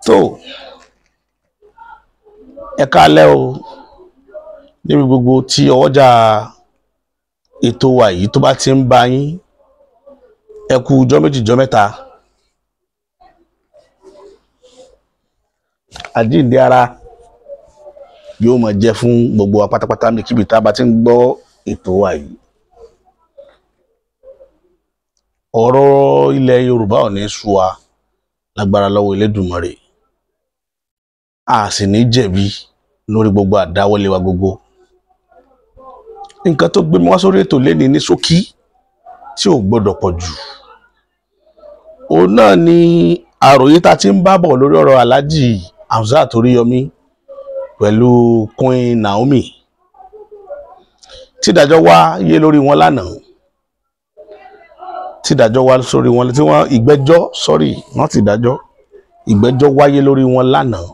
Tó ẹ káalẹ́ o, níbi gbogbo tí ọwọ́jà ètò wa yìí tó bá ti ń bá yín, ẹ kú ọjọ́ méjì ọjọ́ mẹ́ta. Àjíǹde ara yóò máa jẹ́ fún gbogbo wa pátápátá níbikíbi tá a bá ti ń gbọ́ ètò wa yìí. Ọ̀rọ̀ ilẹ̀ Yorùbá ò ní sú wa lágbára lọ́wọ́ Elédùmarè, a sì ní jẹ̀bi lórí gbogbo àdáwọ́lé wa gbogbo. Nǹkan tó gbé mi wá sórí ètò lénìí ní ṣókí tí ò gbọdọ̀ pọ̀ jù, òun náà ni àròyé tá a ti ń bá bọ̀ lórí ọ̀rọ̀ Alhaji Hamzat Oríyọmí pẹ̀lú Queen Naomi, tí ìdájọ́ wá yé lórí wọn lánàá, tí ìdájọ́ wá sórí wọn, tí wọ́n ìgbẹ́jọ́ sọ́rí wọ́n ti ìdájọ́ ìgbẹ́jọ́ wáyé lórí wọn lánàá.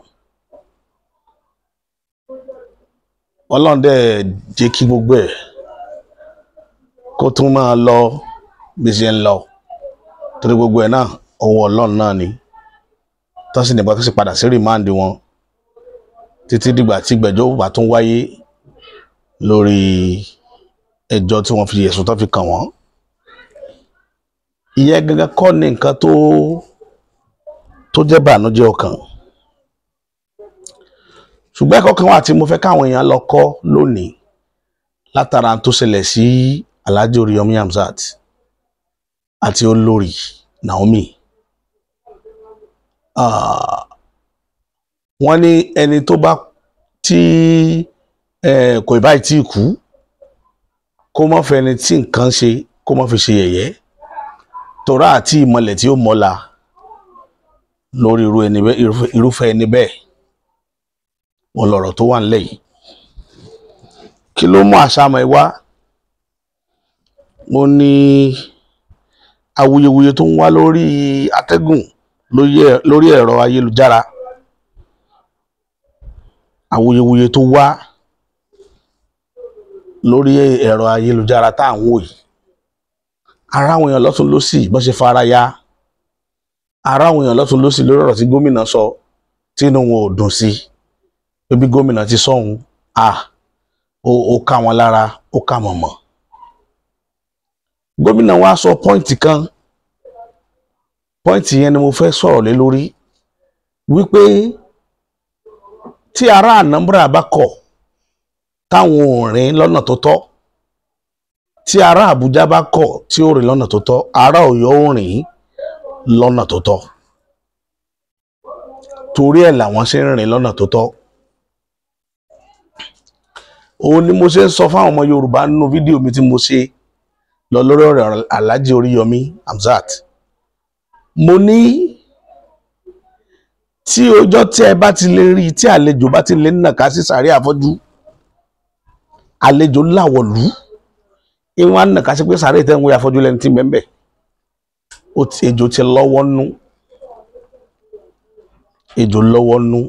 Ọlọ́run dẹ̀ jẹ́ kí gbogbo ẹ̀ kó tún máa lọ bí ṣe ń lọ, torí gbogbo ẹ̀ náà ọwọ́ Ọlọ́run náà ni. Tó sì nígbà tó sì padà sí rìmáàndì wọn títí dìgbà tí ìgbẹ́jọ́ bá tún wáyé lórí ẹjọ́ tí wọ́n fi ẹ̀sùn tó fi kàn wọ́n. Ìyẹn gangan kọ́ ni nǹkan tó jẹ́ bànújẹ́ ọkàn. Ṣùgbọ́n ẹ̀kọ́ kan wà tí mo fẹ́ káwọn èèyàn lọ kọ́ lónìí látara tó ṣẹlẹ̀ sí Alhaji Oríyọmí Hamzat àti olórí Naomi. Wọ́n ní ẹni tó bá tí kò báyìí tí kú, kó má fẹ́ ẹni tí nǹkan ṣe kó má fi ṣe yẹ̀yẹ́, torá àti ìmọ̀lẹ̀ tí ó mọ́la lórí irúfẹ́ ẹni bẹ́ẹ̀. Wọn lọ̀rọ̀ tó wà nílẹ̀ yìí. Kí ló mú àṣàmọ̀ ẹ wá? Mo ní awuyewuye tó ń wá lórí atẹ́gùn lórí ẹ̀rọ ayélujára, awuyewuye tó wá lórí ẹ̀rọ ayélujára tá à ń wò yìí. Ara àwọn èèyàn lọ́tún lósì bọ́n ṣe fara ya, ara àwọn èèyàn lọ́tún lósì lórí ọ̀rọ̀ tí gómìnà sọ tínú wọn ò dùn sí. Bí gómìnà ti sọ̀hún, ó ká wọn lára, ó ká wọn mọ̀. Gómìnà wa sọ pọ́ìntì kan, pọ́ìntì yẹn ni mo fẹ́ sọ̀rọ̀ lé lórí, wípé tí ará Anambra bá kọ̀ táwọn ò rìn lọ́nà tó tọ́, tí ará Àbújá bá kọ̀ tí ó rìn lọ́nà tó tọ́, ará Ọ̀yọ́ ò rìn lọ́nà tó tọ́. Torí ẹ̀ làwọn ṣe ń rìn lọ́nà tó tọ́. Òun ni mo ṣe ń sọ fáwọn ọmọ Yorùbá nínú fídíò mi tí mo ṣe lọ lórí ọ̀rọ̀ Alhaji Oríyọmí Hamzat. Mo ní tí ọjọ́ tí ẹ bá ti lè rí tí àlejò bá ti lè nàka sí sàárè àfọ́jú, àlejò láwọ̀lú ìwọ̀n á nàka sí pé sàárè tẹ́ ń wé àfọ́jú lẹ́ni tí mẹ́mbẹ̀, ejò ti lọ́wọ́ nú, ejò lọ́wọ́ nú.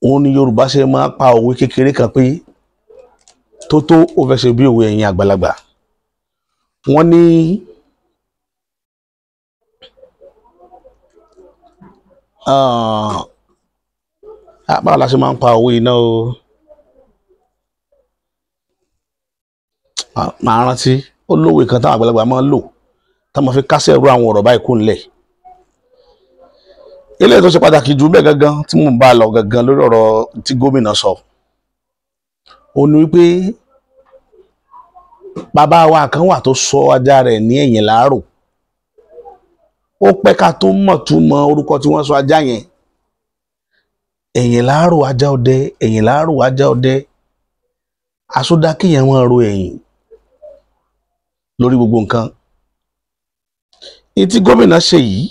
Òun ni Yorùbá ṣe máa pa òwe kékeré kan pé tó ó fẹ́ ṣe bí òwe ẹ̀yin àgbàlagbà. Wọ́n ní báwo la ṣe máa ń pa òwe iná o, màá rántí ó lówe kan táwọn àgbàlagbà máa ń lò táwọn máa fi kásẹ̀ ru àwọn ọ̀rọ̀ báyìí kú nílẹ̀. Eléyìí tó ṣe pàtàkì jù bẹ́ẹ̀ gangan tí mò ń bá lọ gangan lórí ọ̀rọ̀ tí gómìnà sọ, ó ní wípé bàbá wa kan wà tó sọ ajá rẹ̀ ní ẹ̀yìn láàrò. Ó pẹ́ ká tó mọ̀ túmọ̀ orúkọ tí wọ́n sọ ajá yẹn. Ẹ̀yìn láàrò ajá ọdẹ, ẹ̀yìn láàrò ajá ọdẹ. Àsọdá kéèyàn máa ro ẹ̀yìn lórí gbogbo nǹkan. Ní tí gómìnà ṣe yìí,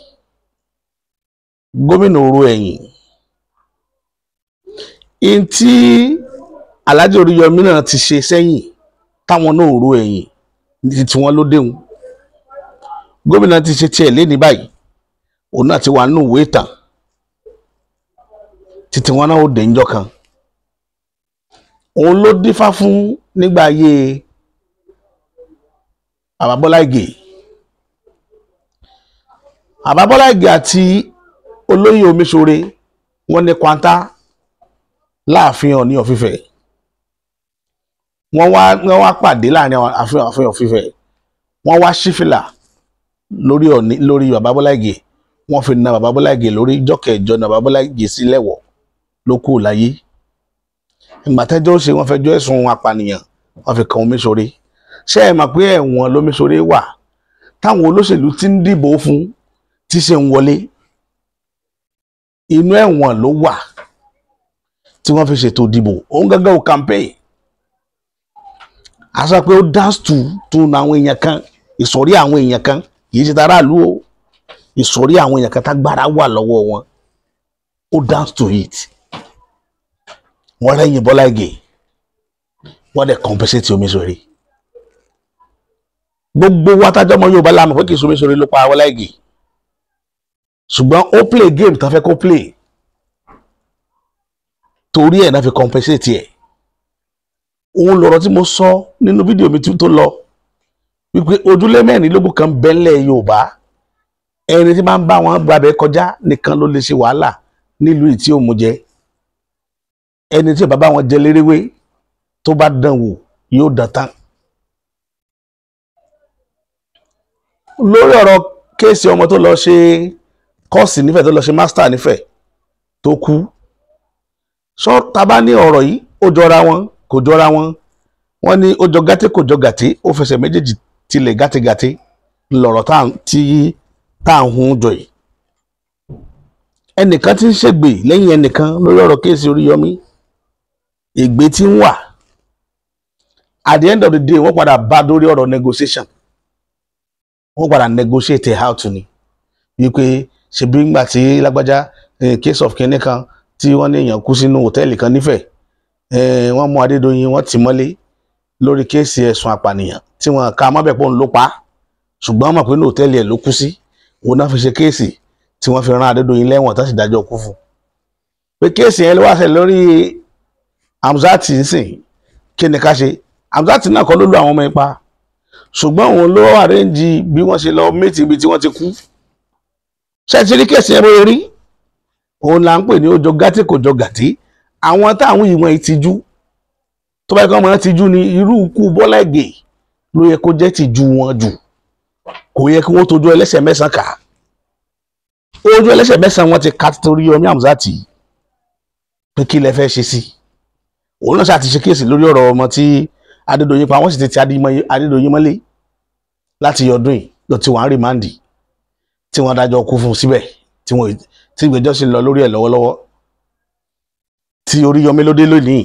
gómìnà ro ẹ̀yìn. Ní tí Alhaji Oríyọmí náà ti ṣe sẹ́yìn táwọn náà ro ẹ̀yìn ní tí wọ́n ló déhùn. Gómìnà ti ṣe tiẹ̀ lé ní báyìí, òun náà ti wà nínú ìwé ìtàn títí wọn náà ó dé níjọ́ kan. Òun ló dífá fún nígbà ayé Bàbá Bọ́lá Ìgè. Bàbá Bọ́lá Ìgè àti Olóyè Omiṣore wọ́n ní kwanta láàfin Ọọ̀ni of Ifẹ̀. Wọ́n wá pàdé láàrin àwọn àfihàn of Ifẹ̀. Wọ́n wá sífìlà lórí Ọọ̀ni, lórí bàbá Bọ́lá Ìgè. Wọ́n fi na bàbá Bọ́lá Ìgè lórí jọ́kẹ̀jọ na bàbá Bọ́lá Ìgè sí lẹ́wọ̀ ló kù láyé. Ìgbà tẹ́jọ́ ṣe, wọ́n fẹjọ́ ẹ̀sùn apànìyàn wọ́n fi kan Omiṣore. Ṣé ẹ mọ̀ pé ẹ̀wọ̀n l'Omiṣore wà táwọn olóṣèlú ti ń dìbò fún tí ṣe ń wọlé? Inú ẹ̀wọ̀n ló wà tí wọ́n fi ṣètò ìdìbò. Òun gángan ò campaign. A sọ pé ó dance to àwọn èèyàn kan, ìsọ̀rí àwọn èèyàn kan, kì í ṣe taráàlú o, ìsọ̀rí àwọn èèyàn kan tágbára wà lọ́wọ́ wọn. Ó dance to it. Wọ́n rẹ́yìn Bọ́lá Ìgè, wọ́n dẹ̀ compensate Omiṣore. Gbogbo wa tájọ́ ọmọ Yorùbá la mọ̀ pé kì í ṣe Omiṣore ló pa Bọ́lá Ìgè, ṣùgbọ́n ó play game tán fẹ́ kó play, torí ẹ̀ náà fi compensate ẹ̀. Òun lọ̀rọ̀ tí mo sọ nínú fídíò mi tó lọ wípé ojúlé mẹ́rìnlélógún kan bẹ́ńlẹ̀ Yorùbá, ẹni tí máa ń bá wọn gbàbẹ kọjá nìkan ló lè ṣe wàhálà nílùú yìí tí ó mú jẹ. Ẹni tí ò bá bá wọn jẹ léréwé, tó bá dán wò, yóò dán tán. Lórí ọ̀rọ̀ case ọmọ tó lọ ṣe course nífẹ̀ẹ́, tó lọ ṣe master nífẹ̀ẹ́, tó kú sọ, tá bá ní ọ̀rọ̀ yìí ó jọra wọn, kò jọra wọn. Wọ́n ní ó jọ gàtẹ́, kò jọ gàtẹ́, ó fẹsẹ̀ méjèèjì tilẹ̀ gàtẹ́gàtẹ́ lọ̀rọ̀ tá à ń hun jọ yìí. Ẹnìkan tí ń ṣègbè lẹ́yìn ẹnìkan lórí ọ̀rọ̀ case Oríyọmí, ègbé tí ń wà. At the end of the day, wọ́n padà bá dórí ọ̀rọ̀ negotiation. Wọ́n padà negotiate out ni wípé ṣebí ńgbà tí lágbájá, case of kinní kan tí wọ́n ní èèyàn kú sínú hòtẹ́ẹ̀lì kan nífẹ̀ẹ́, wọ́n mú Adédoyin, wọ́n tì mọ́lé lórí case ẹ̀sùn àpànìyàn tí wọ́n ká mọ́bẹ̀ pọ̀ ń ló pa, ṣùgbọ́n mọ̀ pé ní hòtẹ́ẹ̀lì ẹ̀ ló kú sí. Òun náà fi ṣe case tí wọ́n fi rán Adédoyin lẹ́wọ̀n tó sì dájọ́ kú fún un. Pé case yẹn ló wá ṣẹlẹ̀ lórí Hamzat nsìn, kí ni ká ṣe? Hamzat náà kọ́ ló lu àwọn ọmọ ipa, ṣùgbọ́n òun ló arrange bí wọ́n ṣe lọ méjì ibi tí wọ́n ti kú. Ṣé ti rí case yẹn bóyá rí? Òun là ń pè ní ó jọ gàtí, kò jọ gàtí. Àwọn táwọn ìwọ̀n ìtìjú tó bá yẹ kí wọ́n máa tijú ni, irú ikú Bọ́lá Ìgè ló yẹ kó jẹ́ tìjú wọn jù. Kò yẹ kí wọ́n tójú ẹlẹ́sẹ̀ mẹ́sàn-án kà. Ojú ẹlẹ́sẹ̀ mẹ́sàn-án wọn ti ka torí Yomi Hamzat pé kí lẹ fẹ́ ṣe sí. Òun náà ṣáà ti ṣe case lórí ọ̀rọ̀ ọmọ tí Adédoyin pa. Wọ́n sì ti ti Adédoyin mọ́lé láti ọdún yìí lọ, tí wọ́n á remand, tí wọ́n dájọ́ kú fún síbẹ̀, tí wọ́n tí ìgbẹ́jọ́ sì ń lọ lórí ẹ̀ lọ́wọ́lọ́wọ́. Tí Oríyọmí ló dé lónìí,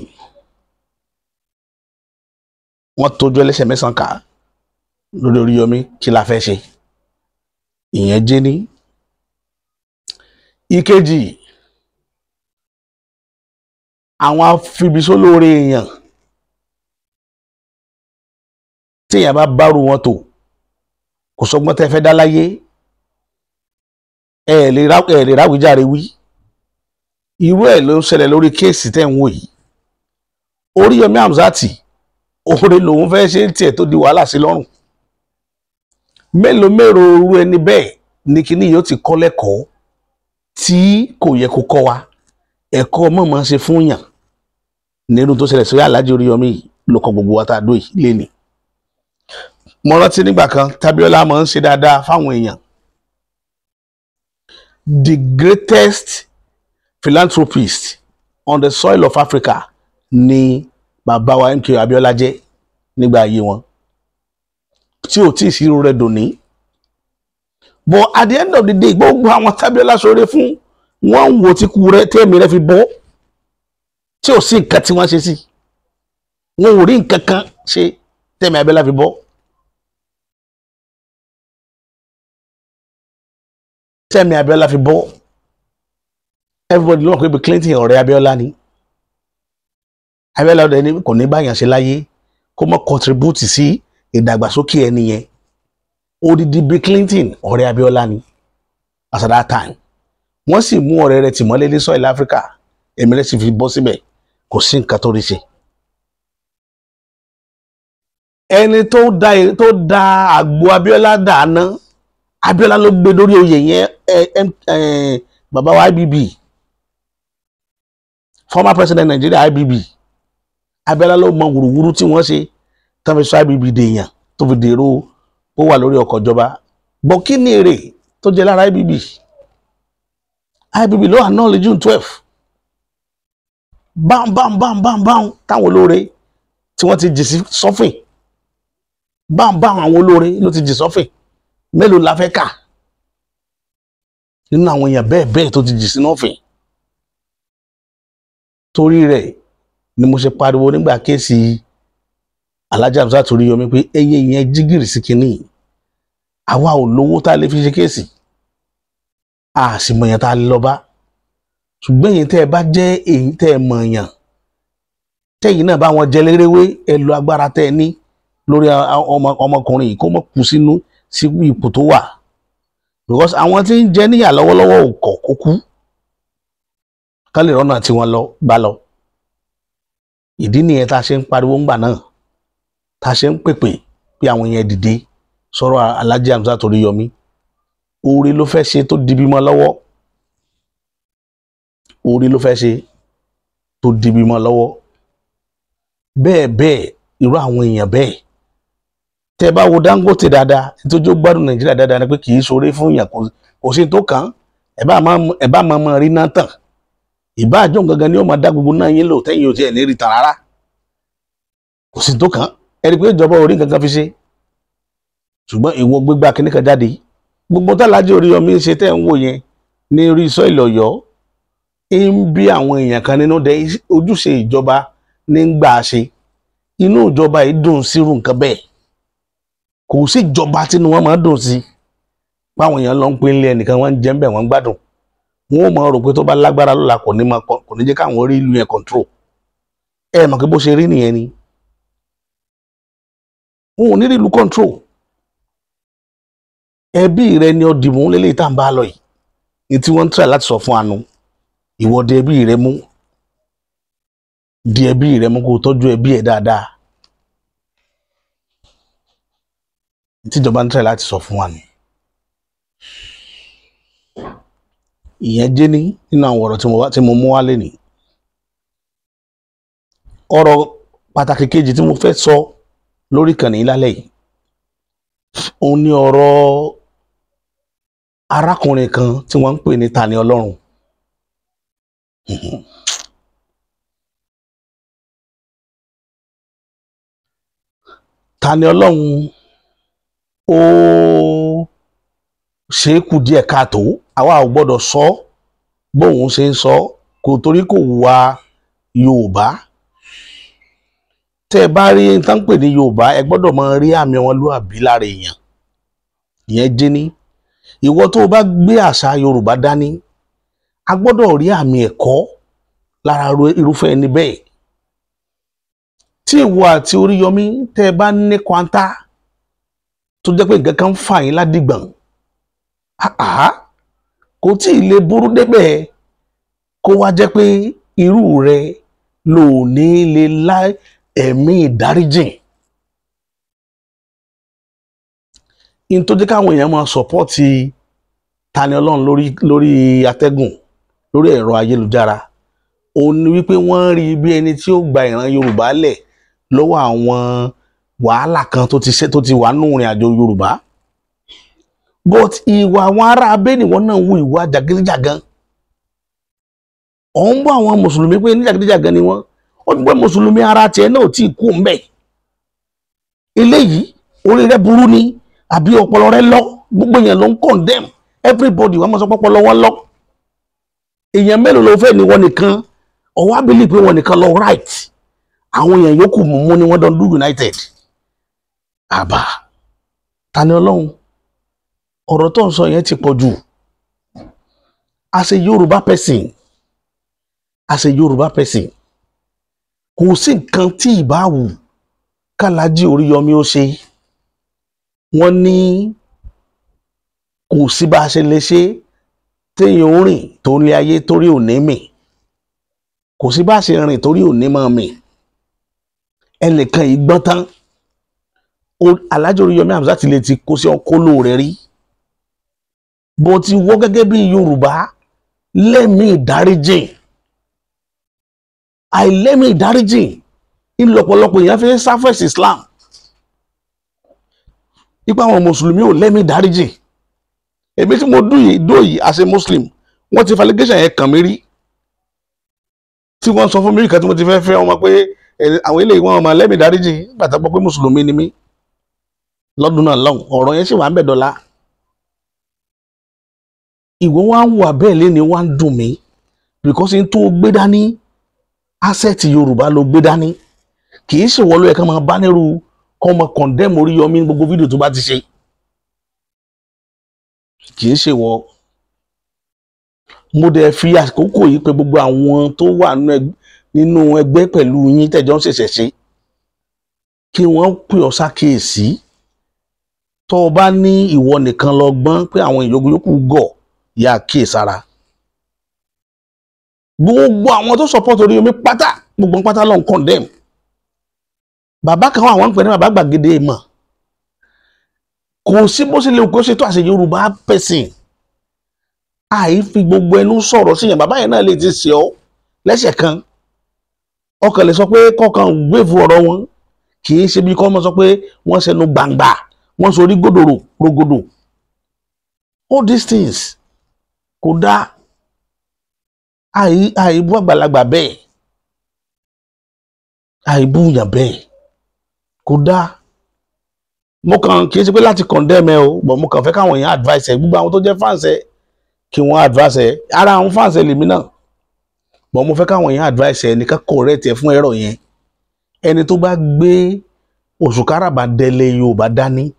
wọ́n tójú ẹlẹ́sẹ̀ mẹ́sàn-án kà lórí Oríyọmí. Kí la fẹ́ ṣe? Ìyẹn jẹ́ ní ìkejì. Àwọn afibisólóore èèyàn tí èèyàn bá bárù wọn tò, kò sọgbọ́n tẹ́ fẹ́ dá láyé, ẹ lè ráwíjàre wí. Irú ẹ̀ ló ń ṣẹlẹ̀ lórí case tẹ́ ń wò yìí. Oríyọmí Hamzat, oore lòun fẹ́ ṣe ń tiẹ̀ tó di wàhálà sí lọ́rùn. Mélòó mélòó irú ẹni bẹ́ẹ̀ ní kíní yóò ti kọ́ lẹ́kọ̀ọ́ tí kò yẹ kó kọ́ wa, ẹ̀kọ́ mọ̀mọ́ ṣe fún yàn. Nínú tó ṣẹlẹ̀ sórí Alhaji Oríyọmí yìí ló kọ gbogbo wa tá a dó yìí léni. Mo rántí nígbà kan tábíọ́lá máa ń ṣe dáadáa fáwọn èèyàn. The greatest philanthropist on the soil of Africa ni bàbá wa MKO Abiola jẹ́ nígbà ayé wọn, tí ò tí ì sí irú rẹ̀ dòní. But at the end of the day, gbogbo àwọn tábíọ́lá ṣoore fún, wọ́n ń wo tí kú rẹ tẹ́ẹ̀mí rẹ fi bọ́, tí ò sí nǹkan tí wọ́n ṣe sí. Wọn ò rí nǹkan kan ṣe tẹ́ẹ̀mí Abiola fi bọ́, tẹ́ẹ̀mí Abiola fi bọ́. Everybody ló mọ̀ pé Bill Clinton ọ̀rẹ́ Abiola ni. Abiola ọ̀dẹ̀ ni kò ní báyàn ṣe láyé kó mọ́ contribute sí ìdàgbàsókè ẹni yẹn. Odidi Bill Clinton, ọ̀rẹ́ Abiola ni as at that time. Wọ́n sì mú ọ̀rẹ́ rẹ̀ tìmọ́lé ní soil Africa, èmi rẹ̀ sì fi bọ́ síbẹ̀, kò sí nǹkan tó rí ṣe. Ẹni tó da àgbo Abiola dáná, Abiola ló gbé lórí oyè yẹn. Bàbá wa IBB, former president Nigeria IBB, Abiola ló mọ wùrùwùrù tí wọ́n ṣe tán fi sọ IBB dèèyàn tó fi dèrò ó wà lórí ọkọ̀ ìjọba. Bọ̀ kí ni èrè tó jẹ lára IBB? IBB ló annul June 12, bam bam bam bam bam, táwọn olóore tí wọ́n ti jì sí sọ́fìn, bam bam, àwọn olóore ló ti jì sọ́fìn. Mélòó la fẹ́ kà nínú àwọn èèyàn bẹ́ẹ̀ bẹ́ẹ̀ tó ti jì sínú ọ̀fìn? Torí rẹ̀ ni mo ṣe pariwo nígbà case Alhaji Hamzat Oríyọmí pé ẹyẹ yẹn jígìrì sí kinní. Àwa ò lówó tá a lè fi ṣe case, a sì mọ̀ èèyàn tá a lè lọ bá. Ṣùgbọ́n èyí tẹ́ ẹ bá jẹ́ èyí tẹ́ ẹ mọ̀ èèyàn, tẹ́yìn náà bá wọn jẹ lérewé, ẹ lo agbára tẹ́ ẹ ní lórí ọmọkùnrin yìí kó mọ̀ kú sínú sí ipò tó wà, because àwọn tí ń jẹ níyà lọ́wọ́lọ́wọ́ ò kọ̀ kó kú ká lè rọ́nà tí wọ́n lọ gbá lọ. Ìdí nìyẹn tá a ṣe ń pariwo ńgbà náà, tá a ṣe ń pèpè pé àwọn yẹn dìde sọ̀rọ̀ Alhaji Hamzat Oríyọmí. Oore ló fẹ́ ṣe tó di bímọ lọ́wọ́, oore ló fẹ́ ṣe tó di bímọ lọ́wọ́. Bẹ́ẹ̀ bẹ́ẹ̀, irú àwọn èèyàn bẹ́ẹ̀, tẹ́ bá wo Dangote dáadáa, nítorí ó gbádùn Nàìjíríà dáadáa ni pé kì í ṣoore fún èèyàn, kò sí tó kàn án. Ẹ bá máa rí náà tàn, ìbá àjọ gangan ni ó máa dá gbogbo náà yín lò tẹ́yìn ò tiẹ̀ ní rí tàn rárá, kò sí tó kàn án. Ẹ rí i pé ìjọba orí nǹkan kan fi ṣe. Ṣùgbọ́n ìwọ gbégbá kíní kan jáde, gbogbo t'Alhaji Oríyọmí ń ṣe tẹ́ ń wò yẹn ní orí sọ́ìlì Ọ̀yọ́ ń bí àwọn èèyàn kan nínú dẹ. Ojúṣe ìjọba ní ń gbà ṣe, inú ìjọba yìí dùn sírù nǹkan bẹ́ẹ̀. Kò sí ìjọba tínú wọn máa dùn sí báwọn èèyàn lọ ń pín ilé ẹnìkan, wọn ń jẹ ń bẹ̀, wọ́n ń gbádùn. Wọn ò máa rò pé tó bá lágbára lọ́la, kò ní máa kò ní jẹ́ káwọn rí ìlú yẹn control. Ẹ mọ̀ pé bó ṣe rí nìyẹn ni, wọn ò ní rí ìlú control. Ẹbí rẹ ni ó dìbò ń lélẹ́yìí tá à ń bá lọ yìí ní tí wọ́n ń try láti sọ fún anu. Ìwọ di ẹbí rẹ mú, di ẹbí rẹ mú, kó o tọ́jú ẹbí ẹ dáadáa. Tíjọba ń try láti sọ fún wa ni ìyẹn jẹ́ ní nínú àwọn ọ̀rọ̀ tí mo mú wá lénìí. Ọ̀rọ̀ pàtàkì kejì tí mo fẹ́ sọ lórí ìkànnì yìí lálẹ́ yìí, òun ni ọ̀rọ̀ arákùnrin kan tí wọ́n ń pè ní Tani Ọlọ́run. Tani Ọlọ́run ó ṣe é kù díẹ̀ káàtó, àwa ò gbọ́dọ̀ sọ bóun ṣe ń sọ kò, torí kò wá Yorùbá. Tẹ́ ẹ bá rí tán pè ní Yorùbá, ẹ gbọ́dọ̀ máa rí àmì ọmọlúàbí lára èèyàn. Ìyẹn jẹ́ ní ìwọ tó o bá gbé àṣà Yorùbá dání, a gbọ́dọ̀ rí àmì ẹ̀kọ́ lára irúfẹ́ ẹni bẹ́ẹ̀. Tí ìwọ àti Oríyọmí tẹ́ ẹ bá ní kwanta tó jẹ́ pé nǹkan kan ń fà yín ládìgbọ̀n, kò tí ì lè burú débẹ̀ kó wá jẹ́ pé irú rẹ lò ní lè lá ẹ̀mí ìdáríjìn. In tó jẹ́ káwọn èèyàn máa support Tani Ọlọ́run lórí atẹ́gùn, lórí ẹ̀rọ ayélujára, òun ni wípé wọ́n rí bí ẹni tí ó gba ìran Yorùbá lẹ̀ lọ́wọ́ àwọn wàhálà kan tó ti ṣe tó ti wà nù ìrìn àjò Yorùbá. But ìwà àwọn ará abẹ́ni wọn náà wu ìwà jàgídíjàgan. Òun bọ́ àwọn mùsùlùmí pé ní jàgídíjàgan ni wọ́n. Ó ní pé mùsùlùmí ara tiẹ̀ náà ò tí ì kú ńbẹ̀. Eléyìí orí rẹ̀ burú ni àbí ọpọlọ rẹ̀ lọ? Gbogbo èèyàn ló ń condemn everybody. Wọ́n máa sọ pọpọlọ wọn lọ. Èèyàn mélòó ló fẹ́ ní wọn nìkan ọwọ́ abílí pé wọn nìkan lọ right, àwọn èèyàn yòókù mú ni wọ́n don do united. Àbá Tani Ọlọ́run, ọ̀rọ̀ tó ń sọ yẹn ti pọ̀ jù. As a Yorùbá person, as a Yorùbá person, kò sí nǹkan tí ìbá wù k'Alhaji Oríyọmí ó ṣe. Wọ́n ní kò sí bá a ṣe lè ṣe téèyàn ó rìn tó ń lé ayé torí òní mì, kò sí bá a ṣe rìn torí òní máa mì. Ẹnìkan yìí gbọ́n tán. Alhaji Oríyọmí Hamzat lè ti kó sí ọkọ́lò rẹ̀ rí bó ti wọ́ gẹ́gẹ́ bí Yorùbá. Lẹ́mìí ìdáríjìn, àìlẹ́mìí ìdáríjìn ìlọ̀pọ̀lọpọ̀ èèyàn fi ń sáfẹ̀sì Islam. Ipa àwọn mùsùlùmí ò lẹ́mìí ìdáríjìn. Èmi tí mo dùn yìí dó yìí, as a Muslim, wọ́n ti fi allegation yẹn kàn mí rí, tí wọ́n sọ fún mi kan tí mo ti fẹ́ fẹ́ ọmọ pé àwọn eléyìí wọn ọmọ lẹ́mìí ìdáríjìn gbàtà gbọ́ pé mùsùlùmí ni mí lọ́dún náà lọ́hùn. Ọ̀rọ̀ yẹn sì wà ń bẹ̀ dọ́là. Ìwọ wa ń wà bẹ́ẹ̀ lé ní wá ń dùn mí, because n tó gbé dání, asset Yorùbá ló gbé dání. Kì í ṣèwọ́ ló yẹ ká máa bá nírú kọ́ ọmọ condemn Oríyọmí ní gbogbo fídíò tó bá ti ṣe. Kì í ṣèwọ́. Mo dẹ̀ fi àkókò yìí pé gbogbo àwọn tó wà nínú ẹgbẹ́ pẹ̀lú yín tẹ̀jọ́ ń ṣẹ̀ṣẹ̀ ṣe, kí wọ́n pè ọ́ sákèésí. Tó o bá ní ìwọ nìkan lọ gbọ́n, pé àwọn ìyókù yòókù gọ̀, yà kíyèsára. Gbogbo àwọn tó support Oríyọmí pátá, gbogbo pátá ló ń condemn. Bàbá kan wà, wọ́n ń pè ní Bàbá Gbàgede Ìmọ̀. Kò sí bó ṣe lè kó ṣe tó àṣẹ Yorùbá person, àì fi gbogbo ẹnu sọ̀rọ̀ sí yẹn. Bàbá yẹn náà lè ti ṣe ọ́ lẹ́sẹ̀ kan, ọkàn lè sọ pé kọkàn wéèfù ọ̀rọ̀ wọn. Kì í ṣe bí kọ́ mọ́ sọ pé wọ́n ṣẹnu gbangba, wọ́n sorí gódòrò rogodo. All these things kò dáa. Àìbú àgbàlagbà bẹ́ẹ̀, àìbú yàn bẹ́ẹ̀, kò dáa. Mo kàn kì í ṣe pé láti condemn ẹ o, but mo kàn fẹ́ káwọn èèyàn advice ẹ, gbogbo àwọn tó jẹ́ fans ẹ, kí wọ́n advice ẹ. Ara àwọn fans ẹ lèmi náà, but mo fẹ́ káwọn èèyàn advice ẹ nìkan, correct ẹ fún ẹ̀rọ yẹn. Ẹni tó bá gbé òṣùkáràbà délé Yorùbá dání,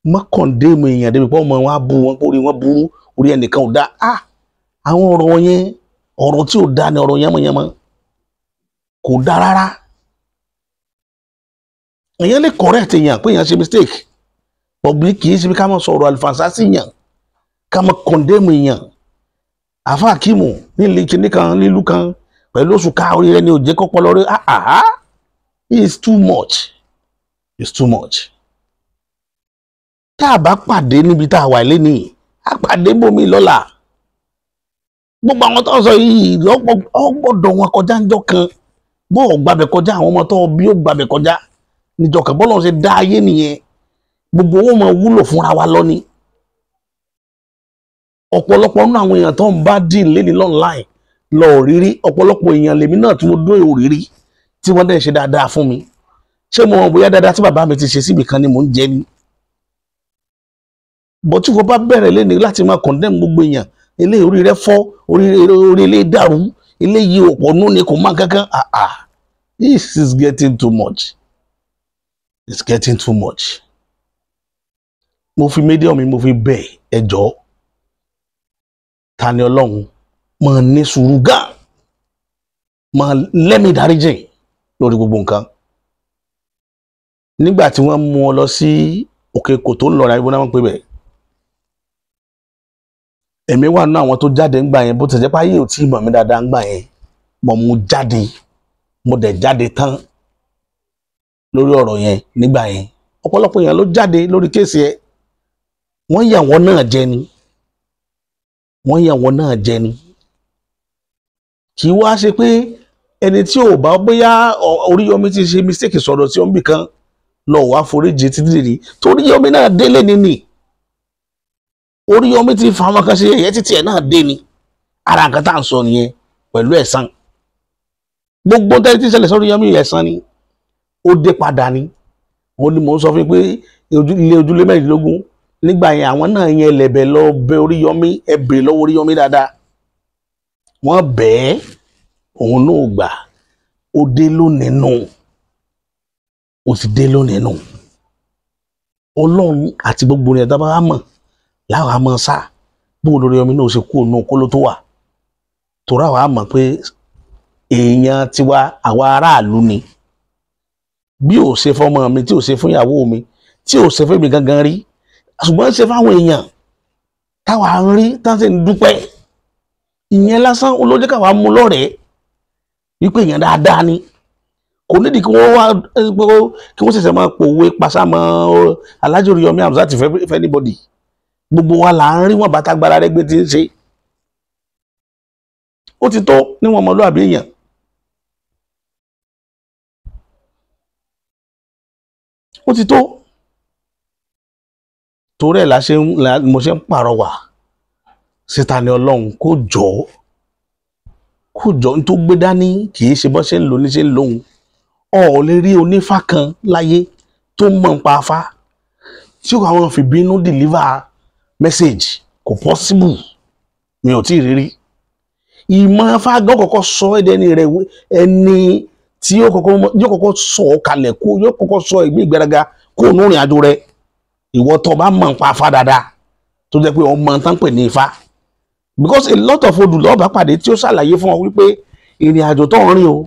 má condemn èèyàn débi pé ọmọ wọn á bú wọn pé orí wọn burú, orí ẹnìkan ò dá. Ah, àwọn ọ̀rọ̀ yẹn, ọ̀rọ̀ tí ò dá ni, ọ̀rọ̀ yánmọ́yánmọ́, kò dá rárá. Èèyàn lè correct èèyàn pé èèyàn ṣe mistake, but bí kì í ṣe bí ká máa sọ̀rọ̀ àlùfànṣá sí èèyàn, ká máa condemn èèyàn. Àfa Akimu nílé kinní kan nílùú kan pẹ̀lú oṣù ká orí rẹ ni ò jẹ́ kọ́pọ̀ lórí. Ah ah, it's too much, it's too much. Tá a bá pàdé níbi tá a wà lénìí, a pàdé bòmí lọ́la. Gbogbo àwọn tó ń sọ yìí, ọ gbọ́dọ̀ wọn kọjá ńjọ́ kan. Bó ò gbàbẹ̀ kọjá, àwọn ọmọ tó bí ó gbàbẹ̀ kọjá níjọ́ kan. Bọ́lá ṣe dá ayé nìyẹn, gbogbo owó máa wúlò fúnra wa lọ́ni. Ọ̀pọ̀lọpọ̀ nínú àwọn èèyàn tó ń bá deal léni online lọ òrírí. Ọ̀pọ̀lọpọ̀ èèyàn lèmi náà tí mo dó òrírí, tí wọ́n dẹ̀ ṣe dáadáa fún mi. Ṣé mo mọ̀ bóyá dáadáa tí bàbá mi ti ṣe síbì kan ni mò ń jẹ ni? Bọ́ tí wọ́n bá bẹ̀rẹ̀ léni láti máa condemn gbogbo èèyàn, eléyìí orí rẹ fọ́, orí orí eléyìí dàrú, eléyìí òpònú ni, kò má kankan. Ah ah, this is getting too much, it's getting too much. Mo fi medium mi, mo fi bẹ̀ ẹ jọ̀ọ́, Ta ni Ọlọ́run, máa ní sùúrù gan, máa lẹ́mìí dáríjìn lórí gbogbo nǹkan. Nígbà tí wọ́n mú ọ lọ sí òkè kòtò ńlọrọ̀ ayé, wọ́n pè bẹ́ẹ̀, èmi wà nínú àwọn tó jáde ńgbà yẹn. Bó ti jẹ́ pé ayé ò tí ì mọ̀ mí dáadáa ńgbà yẹn, mọ̀ mo jáde, mo dẹ̀ jáde tán lórí ọ̀rọ̀ yẹn nígbà yẹn. Ọ̀pọ̀lọpọ̀ èèyàn ló jáde lórí case ẹ̀. Wọ́n yà wọ́n náà jẹ ni, wọ́n yà wọ́n náà jẹ ni. Kì í wá ṣe pé ẹni tí ò bá bóyá Oríyọmí ti ṣe mistake sọ̀rọ̀ tí ó ń bì kan lọ wá foríjì títí dìrí toríyọmí náà délé ni nì. Oríyọmí ti fa àwọn kan ṣe ẹ̀yẹ títí ẹ̀ náà dé ni. Ara nǹkan tá à ń sọ nìyẹn pẹ̀lú ẹ̀san. Gbogbo tẹ́lẹ̀ tí ṣẹlẹ̀ sọ́rí Yọmí, ẹ̀san ni, ó dé padà ni. Ó ní mò ń sọ fún yín pé ilé ojúlé 16 nígbà yẹn, àwọn náà yẹn lẹ̀bẹ̀ lọ bẹ Oríyọmí. Ẹ bèrè lọ́wọ́ Oríyọmí dáadáa. Wọ́n bẹ́ẹ̀, òun náà gbà. Ó dé lónìí nù, ó ti dé lónìí nù. Ọlọ́run àti gbogbo rẹ̀ tá a bá mọ̀ láwọn àmọ́ sá bó Oríyọmí náà ṣe kú òun kó ló tó wà torí àwa mọ̀ pé èèyàn tiwa, àwa aráàlú ni. Bí ò ṣe fọmọ mi, tí ò ṣe fún ìyàwó mi, tí ò ṣe fún mi gangan rí, ṣùgbọ́n ṣe fáwọn èèyàn táwa ń rí tá sì ń dúpẹ́, ìyẹn lásán olójẹ́ káwa mú lọ́rẹ̀ẹ́ wípé èèyàn dáadáa ni. Kò nídìí kí wọ́n wá kí wọ́n ṣẹ̀ṣẹ̀ máa pòwe pàṣámọ́ Alhaji Oríyọmí Hamzat fẹ́ anybody. Gbogbo wa là ń rí wọn bàtà gbára rẹ gbé tí ń ṣe. Ó ti tó níwọ̀n ọmọlúwàbí èèyàn. Ó ti tó. Torí ẹ̀ mo ṣe ń pàrọwà sí Tani Olohun, kó jọ, kó jọ, n tó gbé dání kì í ṣe bọ́ ṣe ń lò ní ṣe ń lòun. Ọ̀ ò lè rí onífá kan láyé tó mọ̀ ń pa afá tí ó àwọn fi bínú deliver message, kò possible, mi ò tí ì rírí. Ìmọ̀ afá gan kọ́kọ́ sọ ẹni rẹ̀, ẹni tí yóò kọ́kọ́ sọ ọ́ kalẹ̀, kó yóò kọ́kọ́ sọ ìgbé ìgbéraga kó nù rìn àjò rẹ̀. Ìwọ tó bá mọ̀ ń pa afá dáadáa, tó jẹ́ pé ọmọ tán pè ní ifá, because a lot of odù lọ́ọ́ bá pàdé tí ó ṣàlàyé fún ọ wípé ìrìn àjò tó ń rìn o,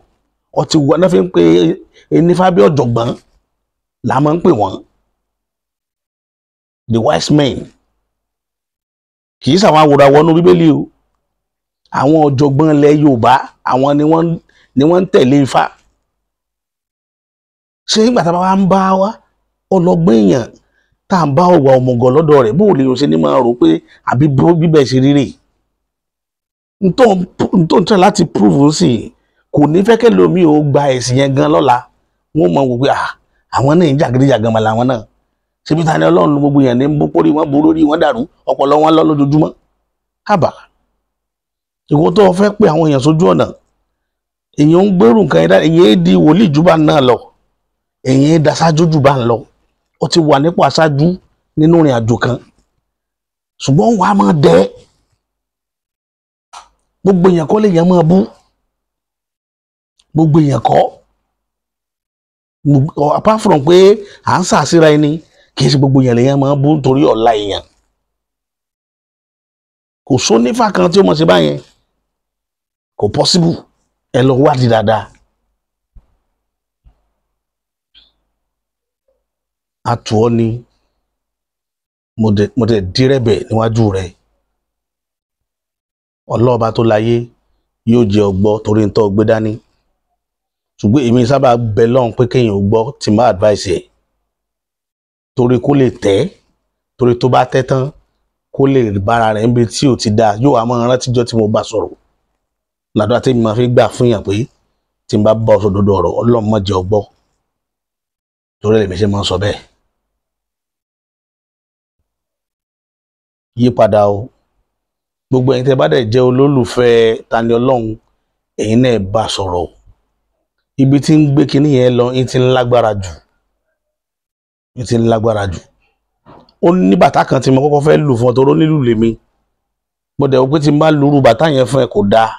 ọtí wọn náà fi ń pe enífá bí ọ̀jọ̀gbọ́n là máa ń pè wọ́n, the wise men. Kì í sàwọn àwòrán wọnú Bíbélì o, àwọn ọ̀jọ̀gbọ́n ilẹ̀ Yorùbá, àwọn ni wọ́n ń tẹ̀lé ifá. Ṣé nígbà tá a bá ń bá wa ọlọ́gbọ́n èèyàn tá à ń bá ọ̀wà ọ̀mùgọ̀ lọ́dọ̀ rẹ̀, bó lè ṣe ní máa rò pé àbí bíbẹ̀ ṣe rírè ntọ́ ń tẹ̀ láti prove sí i, kò ní fẹ́ kẹ́ lómi ò gba ẹ̀sìn yẹn gan lọ́la. Wọ́n mọ̀ wò pé àwọn náà ń jàgídíjàgan mà làwọn náà. Ṣebí Tani Olohun gbogbo yẹn ní bó pórí wọn burú, rí wọn dàrú, ọpọlọ wọn lọ lójoojúmọ́. Àbá ìwọ tó fẹ́ pé àwọn èèyàn sójú ọ̀nà, èèyàn ń gbèrú nǹkan yẹn dáadáa, èèyàn di wòlíì jù bá náà lọ, èèyàn daṣáájú jù bá ń lọ. Ó ti wà nípò aṣáájú nínú ìrìn àjò kan, ṣùgbọ́n wàá máa dẹ́ gbogbo èèyàn kọ́ lè yẹn máa bú, gbogbo èèyàn kọ́. Apart from pé à ń sàṣíra ẹni, kì í ṣe gbogbo èèyàn lèèyàn máa bú nítorí ọ̀la èèyàn. Kò sónífà kan tí ó mọ̀ sí báyẹn, kò possible. Ẹ lọ wádìí dáadáa. Àtúọ́ ni mo dẹ̀ dírẹ̀bẹ̀ níwájú rẹ̀. Ọlọ́ọ̀bá tó láyé yóò jẹ́ ọgbọ́ torí ń tọ́ gbé dání. Ṣùgbọ́n èmi sábà bẹ lọ́hùn pé kéèyàn gbọ́ tí n bá advice ẹ̀, torí kó lè tẹ́, torí tó bá tẹ́ tán kó lè bára rẹ̀ níbi tí ò ti dáa, yóò wá máa rántí jọ́ tí mo bá sọ̀rọ̀. Làdúrà tí mi máa fi gbà fún yàn pé tí n bá bá ọ sòdodo ọ̀rọ̀, Ọlọ́run má jẹ́ ọgbọ́, torí ẹ̀mí ṣe máa ń sọ bẹ́ẹ̀. Yí padà o, gbogbo ẹ̀yin tẹ́ bá dẹ̀ jẹ́ olólùfẹ́ Tani Olohun, ẹ̀yin náà bá sọ̀rọ̀. Ibi tí ń gbé kinní yẹn lọ, ń ti ń lágbára jù, ń ti ń lágbára jù. Ó ní bàtà kan tí mo kọ́kọ́ fẹ́ lù fún ọ, torí ó nílùú lèmi. Mo dẹ̀ wò pé tí n bá lùrù bàtà yẹn fún ẹ kò dáa.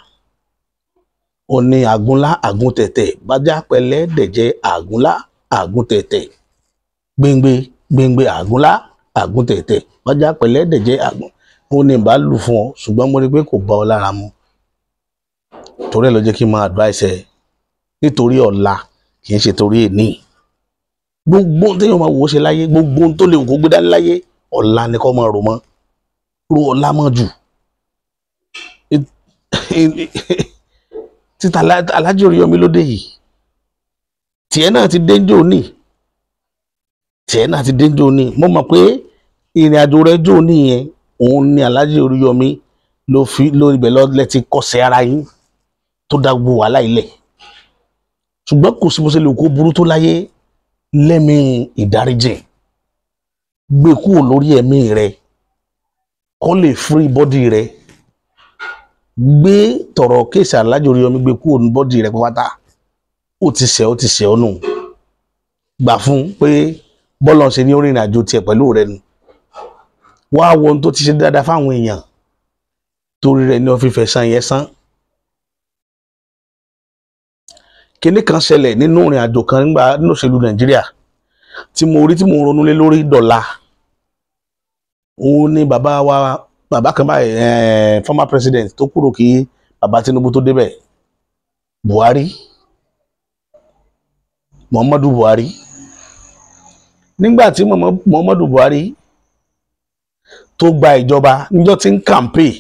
Ó ní àgúnlá àgúntẹ̀tẹ̀, bájá pẹ̀lẹ́ dẹ̀jẹ̀ àgúnlá àgúntẹ̀tẹ̀, gbéngbé gbéngbé àgúnlá àgúntẹ̀tẹ̀, bájá pẹ̀lẹ́ dẹ̀jẹ̀ àgún. Ó ní bá lù fún ọ, ṣùgbọ́n mo rí pé kò bá ọ lára mu. Torí ẹ ló jẹ́ kí n máa advice ẹ, nítorí ọ̀la kì í ṣe torí èní. Gbogbo ohun téèyàn máa wò ó ṣe láyé, gbogbo ohun tó lè wò kó gbé dání láyé, ọ̀la ni kó máa rò mọ́, rò ọ̀la mọ́ jù. Títa Alhaji Oríyọmí lóde yìí, tiẹ̀ náà ti dénjò ní, tiẹ̀ náà ti dénjò ní. Mo mọ̀ pé ìrìn àjò rẹ̀ jò ní yẹn, òun ni Alhaji Oríyọmí ló fi lórí ibẹ̀ lọ́lẹ́ ti kọsẹ̀ ara yín tó dá gbogbo wàhálà ilẹ̀. Ṣùgbọ́n kò sí bó ṣe lè kó burú tó láyé, lẹ́mìí ìdáríjì gbé kúrò lórí ẹ̀mí rẹ, kó lè free body rẹ. Gbé tọ̀rọ̀ kéèsì Alhaji Oríyọmí gbé kúrò ní body rẹ pátá. Ó ti ṣẹ̀, ó ti ṣẹ̀ ọ́ nù. Gbà fún pé bọ́lọ̀ ṣe ní orin ìrìnàjò tiẹ̀ pẹ̀lú rẹ nu. Wá wo ohun tó ti ṣe dáadáa fáwọn èèyàn, torí rẹ̀ ni wọ́n fi fẹ̀sán yẹn sán. Kinní kan ṣẹlẹ̀ nínú ìrìn àjò kan nígbà nínú òṣèlú Nàìjíríà tí mo rí, tí mo ronú lé lórí dọ̀la. Òun ni bàbá wa, bàbá kan báyìí, former president tó kúrò kí bàbá Tinubu tó débẹ̀, Buhari, Muhammadu Buhari. Nígbà tí Muhammadu Buhari tó gba ìjọba, níjọ́ tí ń campaign,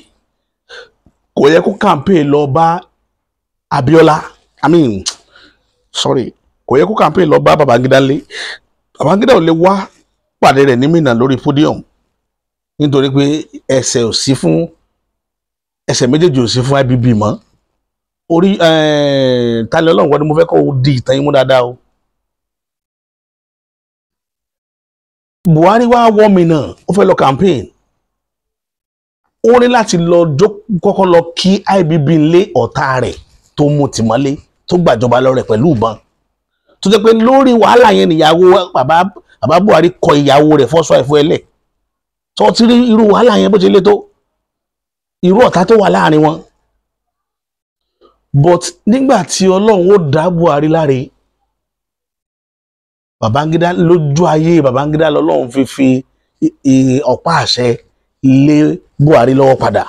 kò yẹ kó campaign lọ bá Abiola, I mean sorry, kò yẹ kó campaign lọ bá Babangida lé. Babangida ò lè wá pàdé rẹ̀ ní Minna lórí podium, nítorí pé ẹsẹ̀ ò sí fún, ẹsẹ̀ méjèèjì ò sí fún IBB mọ́. Orí Tani Olohun wọ́n ni mo fẹ́ kó di ìtàn yín mú dáadáa o. Buhari wá wọ́ mi náà, ó fẹ́ lọ campaign, ó ní láti lọ kọ́kọ́ lọ kí IBB lé ọ̀tá rẹ̀ tó mú tìmọ́lé tó gbàjọba lọ rẹ̀ pẹ̀lú ìbọn, tó jẹ́ pé lórí wàhálà yẹn nìyàwó bàbá Buhari kọ ìyàwó rẹ̀ fọ́sọ́ ẹ̀fọ́ ẹlẹ̀. Tó ti rí irú wàhálà yẹn bó ṣe lé tó, irú ọ̀tá tó wà láàrin wọn. But nígbà tí Ọlọ́run ó dá Buhari láre, Babangida lójú ayé Babangida lọ́lọ́run fi fi ọ̀pá àṣẹ lé Buhari lọ́wọ́ padà.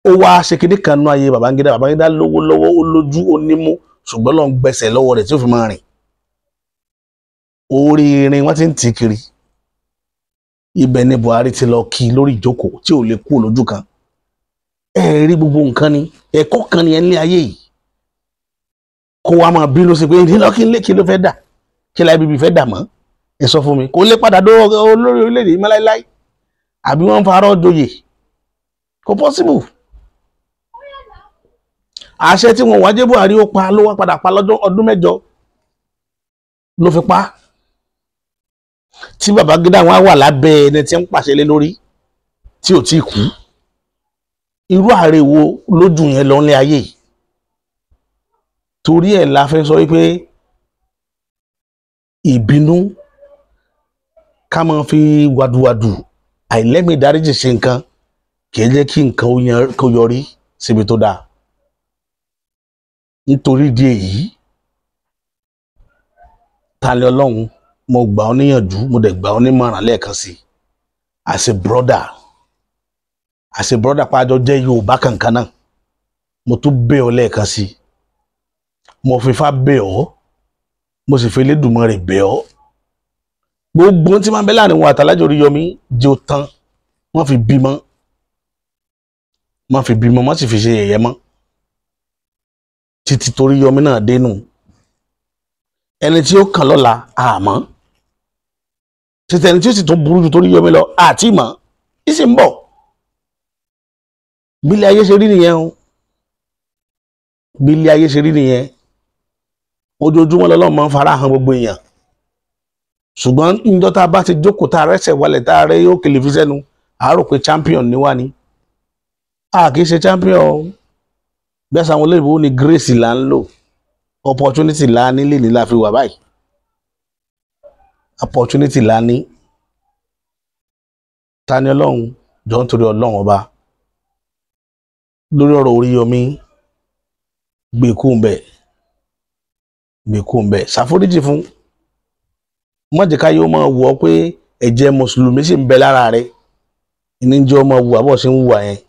Ó wá ṣe kéde kan nú ayé Babangida. Babangida lówó lọ́wọ́, ó lójú, ó nímú, ṣùgbọ́n lọ́n gbẹ̀sẹ̀ lọ́wọ́ rẹ̀ tí ó fi máa rìn. Orí irin wọ́n ti ń tì kiri. Ibẹ̀ ni Buhari ti lọ kí lórí ìjókòó tí ò lè kú lójú kan. Ẹ rí gbogbo nǹkan ni ẹ̀kọ́ kan ni ẹ ń lé ayé yìí. Kó wa máa bínú sí pé ní lọ́kí lé kí ló fẹ́ dà, kí láì bíbí fẹ́ dà mọ́, ẹ sọ fún mi. Kò lè padà dó olórí orílẹ̀-èdè yìí mọ́ láíláí, àbí wọ́n ń farọ́ joyè, kò possible. Àṣẹ tí wọ́n wájé Buhari ó pa ló wá padà pa lọ́dún ọdún mẹ́jọ ló fi pa. Tí Babangida wọn wà lábẹ́ ẹni tí ń pàṣẹ lé lórí tí ò tí kú. Irú ààrẹ wo lójú yẹn lọ ní ayé yìí? Torí ẹ̀ la fẹ́ sọ wípé ìbínú ká máa fi wàdùwàdù àìlẹ́mìí ìdáríjì ṣe nǹkan kì í jẹ́ kí nǹkan kó yọrí síbi tó dáa. Nítorí ìdí èyí, Tani Olohun, mo gbà ọ́ níyànjú, mo dẹ̀ gbà ọ́ nímọ̀ràn lẹ́ẹ̀kan sí i. As a brother, as a brother pàjọ jẹ́ Yorùbá kankan náà, mo tún bẹ̀ ọ́ lẹ́ẹ̀kan sí i. Mo fi Ifá bẹ̀ ọ́, mo sì fi Elédùmarè bẹ̀ ọ́. Gbogbo tí máa ń bẹ láàrin wọn àtàlájọ Oríyọmí jẹ́ ó tán, wọ́n fi bímọ, wọ́n fi bímọ, wọ́n sì fi ṣe yẹ̀yẹ́ mọ́ títí torí Yọmí náà dénú. Ẹni tí ó kàn lọ́la àmọ́, títí ẹni tí ó sì tún burú ju torí Yọmí lọ àti mọ́, ìsì ń bọ̀. Bílẹ̀ ayé ṣe rí nìyẹn o, bílẹ̀ ayé ṣe rí nìyẹn. Ojoojúmọ́ lọ́lọ́run máa ń fara hàn gbogbo èèyàn, ṣùgbọ́n níjọ́ tá a bá ti jókòó tá a rẹ́sẹ̀ wálẹ̀ tá a rẹ́ yóò kele fi sẹ́nu, a rò pé champion ni wá ni. A kì í ṣe champion o. Bẹ́ẹ̀ sàwọn olóyìnbó ní grace là ń lò, opportunity là nílé ní la fi wà báyìí, opportunity là ní. Tani Olohun, jọ̀ọ́ nítorí Ọlọ́run ọba, lórí ọ̀rọ̀ Oríyọmí, gbé kú ń bẹ̀, gbé kú ń bẹ̀, ṣàforíjì fún. Má jẹ́ ká yóò máa wù ọ́ pé ẹ̀jẹ̀ mùsùlùmí sì ń bẹ lára rẹ̀, ní jẹ́ ọmọ wù àbọ̀ ṣe ń wùwà yẹn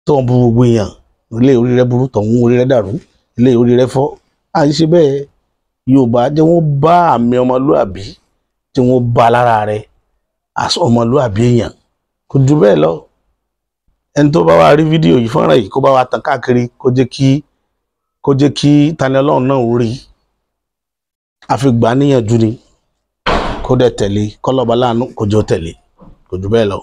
tó ń bu gbogbo èèyàn. Ilé orí rẹ̀ burú, tọ̀hún orí rẹ̀ dàrú, ilé orí rẹ̀ fọ́. Àyè ṣe bẹ́ẹ̀. Yorùbá jẹ́ wọ́n bá àmì ọmọlúàbí tí wọ́n bá lára rẹ̀ ọmọlúàbí èèyàn, kò jù bẹ́ẹ̀ lọ. Ẹni tó bá wá rí fídíò yìí, fọ́nrán yìí, kó bá wa tàn káàkiri, kó jẹ́ kí Tani Olohun náà rí. Àfi gbà níyànjú ni kó dẹ̀ tẹ̀lé, kọ́lọ́ba láàánú kó jọ tẹ̀lé, kò jù bẹ́ẹ̀ lọ.